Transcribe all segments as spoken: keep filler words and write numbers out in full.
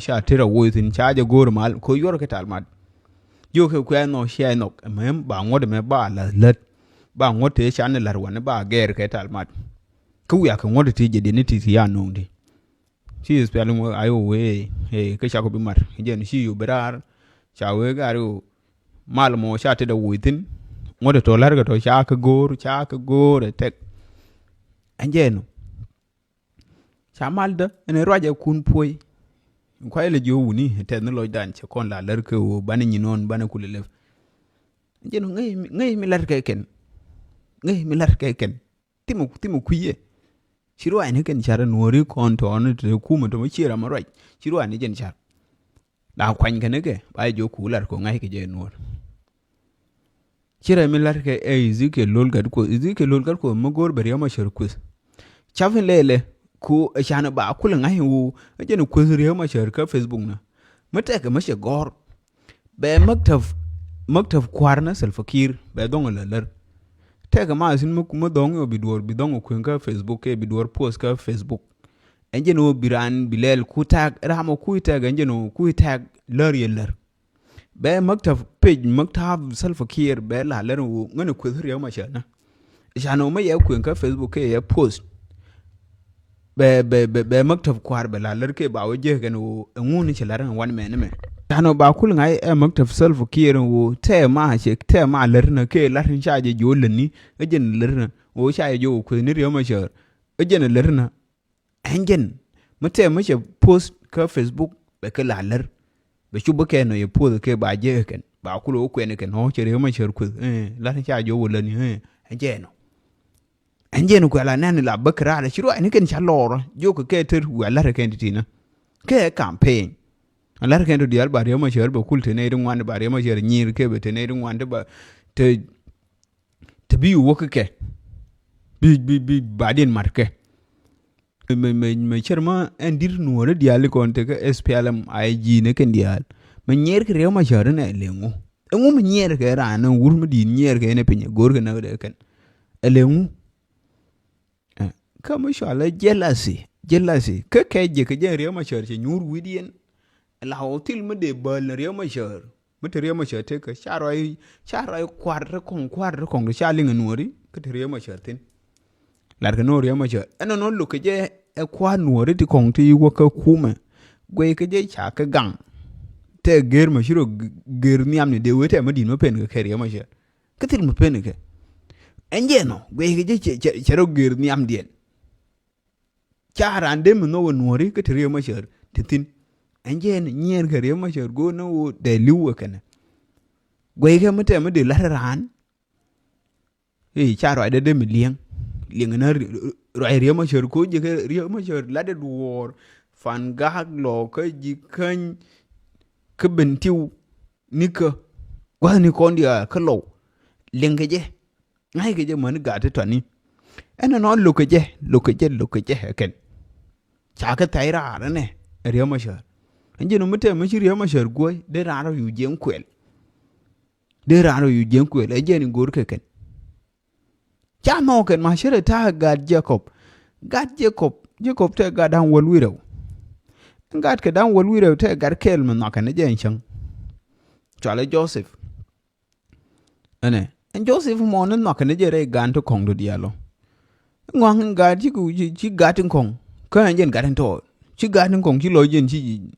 Ca tet a woc thi̱n, ca jɛ go̱o̱r mal kɛ ɣöö yuɔr kɛ tal mat. Jiökɛ kuɛ nhɔk, cia nhɔk, ɛmɛ ba ŋuɔ̱t ɛmɛ ba la lät. Ba ŋuɔ̱t tëë can lar wanɛ ba gɛɛr kɛ tal mat. Kä wiakɛ ŋuɔ̱t ti jɛ diɛn ni ti ti ya no̱o̱ŋ di. Ci Israel ŋuɔ̱t a yo wee, ee, kä cakɔ bi mat. Jɛn ci yo bi raar. Ca wee gar yo mal mɔ ca tet a woc thi̱n. Ŋuɔ̱t tɔ lär kɛ tɔ ca kɛ go̱o̱r, ca kɛ go̱o̱r ɛ tɛk. Ɛn jɛ nɔ. Ca mal dä ɛn ruacɛ kun puɔ̱i. Kuay lɛ jiö wuni tɛth ni lɔcdan cɛ kɔn la lär kɛ ɣöö banɛ nyin ɣɔn banɛ kulɛ lɛp. Jɛn ŋäc mi, ŋäc mi lat kɛ kɛn. Ŋäc mi lat kɛ kɛn. Thimɛ, thimɛ kui̱ yɛ. Ci ruac ni kɛn car nuɔ̱ɔ̱ri kɔn tɔɔni te kumɛ tɔmɔ ciɛ ram ruac. Ci ruac ni jɛn car. La kuany kɛn kɛ ba jɛ jiök ku lat kɛ ŋa̱c kɛ jɛ nuɔ̱ɔ̱r. Ci rɛy mi la̱t kɛ ɛ Ezekiel Lol Gatkuoth, Ezekiel Lol Gatkuoth mi go̱o̱r bɛ Riek Machar kueth. Cap in lɛlɛ ku ɛ can ba kul ŋa̱c in wu ɛ jɛn kueth Riek Machar kä Facebook na. Mi tɛkɛ mi cɛ gɔ̱r. Bɛ maktab, maktab kua̱r na Salva Kiir bɛ dhɔŋ in la lär. Tɛkɛ ma thin mi, mi dhɔŋ in ɔ bi duɔ̱ɔ̱r bi dhɔŋ in kueŋ kä Facebook kɛ bi duɔ̱ɔ̱r post kä Facebook. Ɛn jɛn ɔ bi raan bi lɛl ku tag ram ɔ ku tag ɛn jɛn ɔ ku tag lär yɛ lär. Bɛ maktab page, maktab Salva Kiir bɛ la lär wu ŋän kueth Riek Machar na. Can wu ma yɛ kueŋ kä Facebook kɛ yɛ post. Bɛ, bɛ, bɛ, bɛ maktab kua̱r bɛ la lär kɛ ba wä jek kɛn wu ɛŋu ni cɛ lär ŋän wan mɛn mɛ. Can wu ba kul ŋa̱c ɛ maktab Salva Kiir wu tɛ ma cɛ tɛ ma lär na kɛ lär ni ca jɛ jiö lär ni ɛ jɛn lär na wu ca jɛ jiö kueth ni Riek Machar ɛ jɛn lär na. Ɛn jɛn mi tɛm mi cɛ post kä Facebook bɛ kɛ la lär. Bɛ cup bä kɛ nɔ yɛ post kɛ ba jɛ kɛn ba kulɛ wä kuɛn kɛn ɔ cɛ Riek Machar kueth. Lat ni ca jɔ wä lät ni ɛn jɛn ɔ. Ɛn jɛn kuɛ la nɛn la bä kɛ raar ci ruac ni kɛn ca lɔɔr jiök kɛ kɛ tër wiɛ lat kɛn ti tinä. Kɛ campaign. Lat kɛn ti diaal ba Riek Machar bɛ kul te nɛy ti ŋuan ti ba Riek Machar nyir kɛ bɛ te nɛy ti ŋuan ti ba te te bi wä kä kɛ bi, bi, bi ba diɛn mat kɛ. Mɛ, mɛ, mɛ cär ma ɛn di̱t nuɔ̱ɔ̱ri diaal ikɔn tekä S P L M I G ni kɛn diaal. Mɛ nyiɛɛr kɛ Riek Machar inɛ leŋu. Ɛŋu mɛ nyiɛɛr kɛ raan ɛn wur mi di̱i̱t nyiɛɛr kɛ inɛ piny go̱o̱r kɛ näk dee kɛn. Ɛ leŋu. Kä mi cɔal ɛ jealousy, jealousy. Kä kɛ jɛ kɛ jɛ Riek Machar cɛ nyuur wi̱diɛn. La ɣɔw thil mi dee bäl ni Riek Machar. Mi te Riek Machar tekä ca rɔy, ca rɔy kua̱r ti kɔŋ, kua̱r ti kɔŋ ti ca liŋ ɛ nuɔ̱ɔ̱ri kä te Riek Machar thi̱n. Lat kɛ nuɔ̱ɔ̱r Riek Machar ɛn nɔnɔ lo̱k kɛ jɛ ɛ kua̱r nuɔ̱ɔ̱ri ti kɔŋ ti wä kä kumɛ. Guey kɛ jɛ ca kɛ gaŋ. Tɛ gër ma ci rɔ gër nhiamni dee wee tɛ ma di̱t ma pen kɛ kɛ Riek Machar. Kä thil ma pen kɛ ɛn jɛ nɔ guey kɛ jɛ cɛ, cɛ, cɛ rɔ gër nhiamdiɛn. Ca raan dee mi nhɔk ɛ nuɔ̱ɔ̱ri kä te Riek Machar te thi̱n. Ɛn jɛn nyiɛɛr kɛ Riek Machar go̱o̱r ni ɣöö dee li̱w ɛ kɛnɛ. Guɛykɛ mi tɛm mi dee la̱t raan. I̱ ca ruacdɛ dee mi li̱eŋ. Li̱eŋ na ruac Riek Machar ko̱ ji̱ kɛ Riek Machar la̱tdɛ duɔ̱ɔ̱r. Fan Gak Lɔw kä ji̱ käny. Kä Bentiu nikä gua̱thni kɔn diaal kä Lɔw. Li̱eŋ kɛ jɛ. Ŋa̱ckɛ jɛ mäni gaat ti tɔ̱ni. Ɛn ɛnɔ lo̱kɛ jɛ, lo̱kɛ jɛ, lo̱kɛ jɛ ɛ kɛn. Ca kɛ thɛy raar ɛnɛ ɛ Riek Machar. Ɛn jɛn mi tɛm mi ci Riek Machar guäc dee raan rɔ yu jiɛŋ kuɛl. Dee raan rɔ yu jiɛŋ kuɛl ɛ jɛn in go̱o̱r kɛ kɛn. Ca mɛ wä kɛn ma cärɛ ta̱a̱ ɛ gaat Jacob. Gaat Jacob, Jacob tɛ gat da̱ŋ wäl wi̱rɛw. Ɛn gat kɛ da̱ŋ wäl wi̱rɛw tɛ gat kɛɛl mi nhɔakɛ ni jɛ ɛn cäŋ. Cɔalɛ Joseph. Ɛnɛ ɛn Joseph mɔ ni nhɔakɛ ni jɛ rɛy gan ti kɔŋ ti diaal ɔ. Ŋɔaŋ in gat ci, ci, ci gat in kɔŋ kä ɛn jɛn gat in tɔɔt ci gat in kɔŋ ci lɔ jɛn ci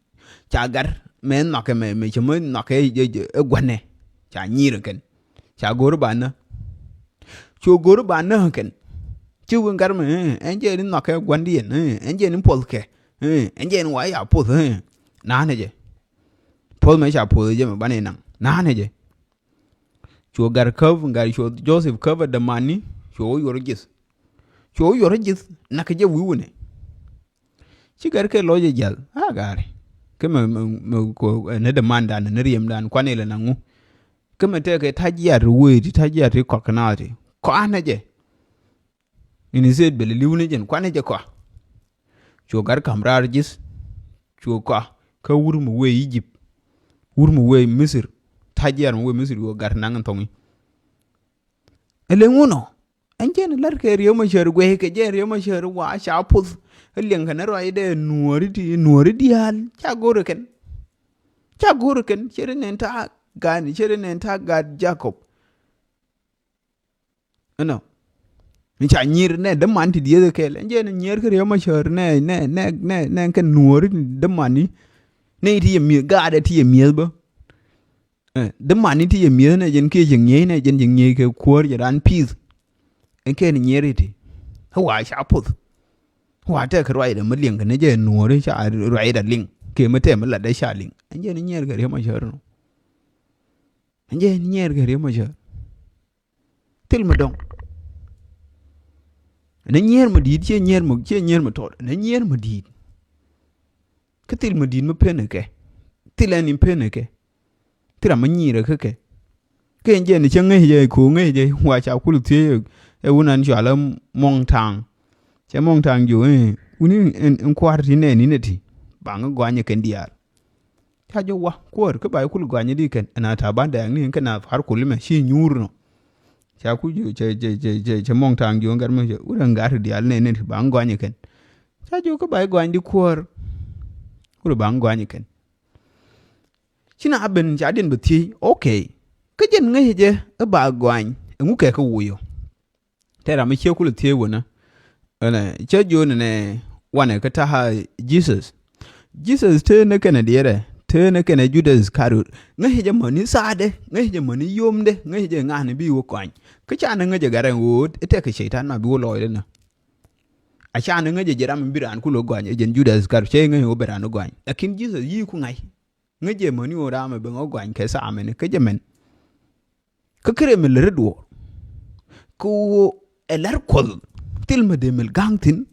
ca gat mɛ nhɔakɛ mɛ, mɛ cɛ mɛ nhɔakɛ ɛ gua̱nɛ. Ca nyir kɛn ca go̱r ba nä. Cu go̱r ba nä kɛn ci win gat mɛ ɛn jɛn in nhɔakɛ gua̱ndiɛn ɛn jɛn in puɔth kɛ ɛn jɛn wa ya puɔth. Na̱a̱nɛ jɛ puɔth mɛ ca puɔth jɛ mɛ banɛ naŋ na̱a̱nɛ jɛ. Cuɔ gat käp, gat cuɔ Joseph käp ɛ dämani cuɔ wä yuɔr ji̱th. Cuɔ wä yuɔr ji̱th nak kɛ jɛ wi̱i̱ wunɛ. Ci gat kɛ lɔc ɛ jiath a gaari. Kä mɛ, mɛ, mɛ kɔ ɛ ni dämandan ni riɛmdan kuan ilɛ na ŋu. Kä mɛ tɛkɛ ta̱ jiat wee ti ta̱ jiat ti kɔak kɛ naath ti kɔanɛ jɛ. Ini seth bɛ lɛ li̱w ni jɛn kuanɛ jɛ kɔa. Cuɔ gat ka̱m raar ji̱th. Cuɔ kɔa kä wur mi wee Egypt. Wur mi wee Misir. Ta̱ jiar mi wee Misir cuɔ gat naŋ in thɔŋi. Ɛ lɛ ŋun ɔ. Ɛn jɛn lät kɛ Riek Machar guɛy kɛ jɛn Riek Machar wa ca puth. Ɛ liɛŋ kɛn ruacdɛ nuɔɔri ti nuɔɔri diaal ca go̱r kɛn. Ca go̱r kɛn cɛ ri nɛn ta̱a̱ gan cɛ ri nɛn ta̱a̱ gat Jacob. Ɛnɔ. Ni ca nyier nɛ däman ti dieth kɛl ɛn jɛn nyier kɛ Riek Machar nɛ nɛ nɛ nɛ nɛ kɛ nuɔɔri däman ni. Nɛ ti yɛ mieth gaatdɛ ti yɛ mieth bä. Dämani ti yɛ mi̱eth nɛ jɛn kiɛ cɛ ŋi̱eec nɛ jɛn cɛ ŋi̱eec kɛ kuäär jɛ raan pi̱i̱th. Ɛn kɛn nyiɛɛr iti. Ɛ wa ca puth. Wa tɛk kɛ ruacdɛ mi liŋ kɛ ni jɛ nuɔ̱ɔ̱ri ca ruacdɛ liŋ kɛ mi tɛm mi latdɛ ca liŋ. Ɛn jɛn nyiɛɛr kɛ Riek Machar nɔ. Ɛn jɛn nyiɛɛr kɛ Riek Machar. Thil mi dɔ̱ŋ. Nɛ nyiɛɛr mi di̱i̱t ciɛ nyiɛɛr mi ciɛ nyiɛɛr mi tɔt nɛ nyiɛɛr mi di̱i̱t. Kä thil mi di̱i̱t mi pen ɛ kɛ. Thil ɛn in pen ɛ kɛ. Thil ram mi nyiir ɛ kä kɛ. Kɛ ɛn jɛ ni cä ŋäc jɛ ko ŋäc jɛ wa ca kul thiee ɛ wun an cual ɛ mɔŋ taŋ. Cɛ mɔŋ taŋ jiök ɛ wuni ɛn kua̱r ti nɛɛni nɛ ti. Baŋ gɔany ɛ kɛn diaal. Ca jɔ wa kuäär kä ba jɛ kul gɔany di kɛn ɛn a ta̱a̱ ban dɛɛŋni kɛn a pa̱a̱r kul mɛ ci nyuur nɔ. Ca ku jiök cɛ cɛ cɛ cɛ cɛ mɔŋ taŋ jiök gat mɛ cɛ wurɛ gat diaal nɛɛni ti baŋ gɔany ɛ kɛn. Ca jiök kä ba jɛ gɔany di kuäär. Wurɛ baŋ gɔany ɛ kɛn. Ci na ben ca diɛn bɛ thiec, okay. Kä jɛn ŋäcɛ jɛ ɛ ba gɔany ɛŋu kɛ kä wuc ɔ. Tɛ ram mi ciek kulɛ thiec wänä. Ɛnɛ cä jiöönɛ nɛ wanɛ kä ta̱a̱ Jesus. Jesus tëë ni kɛnɛ diɛɛrɛ tëë ni kɛnɛ Judas Iskariot. Ŋäcɛ jɛ mäni thaadɛ ŋäcɛ jɛ mäni yomdɛ ŋäcɛ jɛ ŋa̱a̱ni bi wä kɔany. Kä ca ni ŋäcɛ gat ɛn ɣöö ɛ tɛk kɛ cɛytan ma bi wä lɔɔcdɛ nä. A ca ni ŋäcɛ jɛ ram mi bi raan kulɛ gɔany ɛ jɛn Judas Iskariot cɛ ŋäcɛ ɣöö bɛ raan wä gɔany. Lakin Jesus yi̱i̱ ku ŋa̱c. Ŋäcɛ mäni ɣöö ram mi ben ɣä gɔany kɛ thaamɛni kä jɛ mɛn. Kä kärɛ mi lät rɛ duɔɔr. Kä ɣöö ɛ la̱r kuɔth thil mi dee mi ga̱ŋ thi̱n.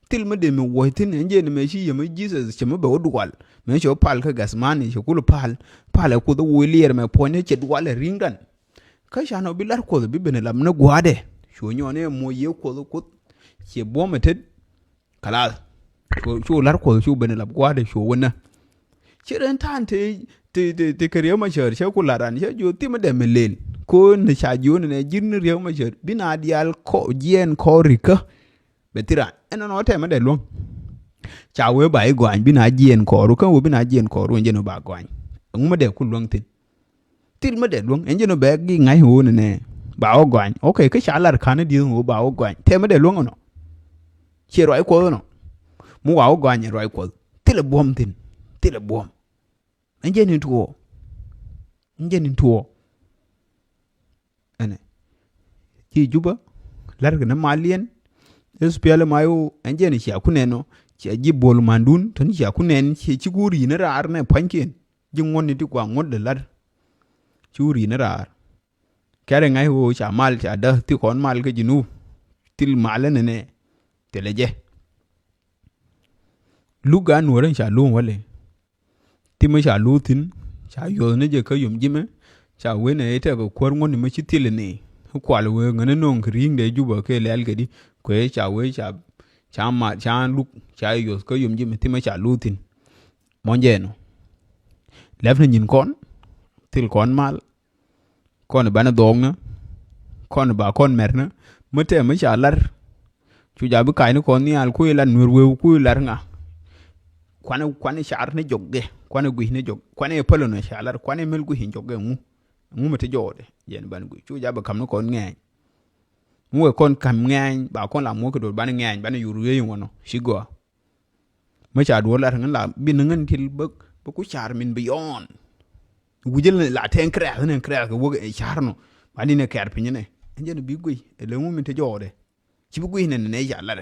Thil mi dee mi wuɔ̱c thi̱n ɛn jɛn mɛ ci yɛmɛ Jesus cɛ mi bɛ wä dual mɛ cɛ wä pal kä Gɛthmani cɛ kul pal. Pal ɛ kuoth wuɔ̱c liɛɛr mɛ puɔ̱nyni cɛ dual ɛ ri̱ŋdan. Kä canɛ wä bi la̱r kuɔth bi ben ɛ lap ni gua̱a̱dɛ. Cuɔ nyɔɔni ɛ muɔ̱c yɛ kuoth kuoth. Ciɛ buɔ̱m ɛ tet. Kalath. Cu, cu lar kuɔth cu ben lap gua̱a̱dɛ cu wänä. Ci rɛn ta̱a̱n te, te, te, te kɛ Riek Machar cɛ ku lar ran cɛ jiö thimä dɛ mi lel. Ko̱n ni ca jiö ni nɛ ji̱n ni Riek Machar bi na diaal kɔ jiɛɛn kɔɔri kä. Bɛ thi ran ɛn nɔ tɛmɛ dɛ luäŋ. Ca wee ba i̱ gɔany bi na jiɛɛn kɔɔru kä wee bi na jiɛɛn kɔɔru ɛn jɛn wee ba gɔany. Ɛŋu mä dɛ ku luäŋ thi̱n. Thil mä dee luäŋ ɛn jɛn ɔ bɛ gi ŋa̱c ɣöö nɛnɛ ba wä gɔany. Ok, kä ca lar ka̱n dieth ɣöö ba wä gɔany tɛ mä dee luäŋ ɛnɔ. Ciɛ ruac kuɔth ɛnɔ. Mi wa wä gɔany ɛ ruac kuɔth thilɛ buɔ̱m thi̱n. Thilɛ buɔ̱m. Ɛn jɛn in tuɔɔ. Ɛn jɛn in tuɔɔ. Ɛnɛ ci Jubä la̱rkɛ ni mal yɛn. Ɛ spiɛl ɛ ma i̱ ɣöö ɛn jɛn cia ku nɛn ɔ cia ji̱ buɔl mandun tɔ̱ni cia ku nɛn cia ci ku ri̱i̱n raar nɛ pua̱nykiɛn. Ji̱ ŋuɔ̱tni ti kua ŋuɔ̱t dee la̱t. Cu ri̱n raar. Kɛrɛ ŋa̱c ɣöö ca mal ca däth ti kɔn mal kä Junub. Thil mal ɛn ɛnɛ thilɛ jɛ. Luk a nuɔ̱ɔ̱rä ca luŋ wälɛ. Thimɛ ca luŋ thi̱n ca yuɔth ni jɛ kä yom ji̱mɛ. Ca wen ɛ tɛk kuäär ŋuɔ̱tni mɛ ci thilɛ ni. Kual wee ŋän ɛ nöŋ kɛ ri̱i̱ŋdɛ Jubä kɛ lɛl kɛ di kuɛ ca wee ca ca mal ca luk ca yuɔth kä yom ji̱mɛ thimɛ ca luŋ thi̱n. Mɔnyjɛ ɛnɔ. Lɛpnɛ nyin kɔn thil kɔn mal. Kɔn banɛ dhɔɔknä. Kɔn ba kɔn mɛrnä. Mi tɛm mi ca lar. Cu ja bi ka̱cni kɔn nhial kui̱ lar nuer weu kui̱ lar ŋa. Kuanɛ kuanɛ car ni jɔk gɛ kuanɛ gui̱c ni jɔk kuanɛ pälönä ca lar kuanɛ mel gui̱c in jɔk gɛ ŋu. Ŋu mi ti jɔɔdɛ jɛn banɛ gui̱c cu ja bi ka̱m ni kɔn ŋɛɛny. Ŋu wɛ kɔn ka̱m ŋɛɛny ba kɔn la muɔ̱k kɛ do̱r banɛ ŋɛɛny banɛ yur wiee in wänɔ ci gɔaa. Mi ca duɔ̱ɔ̱r lat ŋän la bi ni ŋän til bä bä ku car min bi yɔɔn. Wujäl ni la tɛn kɛrɛth ni kɛrɛth kɛ wäk ɛ car nɔ. Ba ni ni kɛɛr piny ni ɛn jɛn bi guiy ɛ lɛ ŋu min te jɔɔdɛ. Ci bi guiy ni ni nɛ ca lat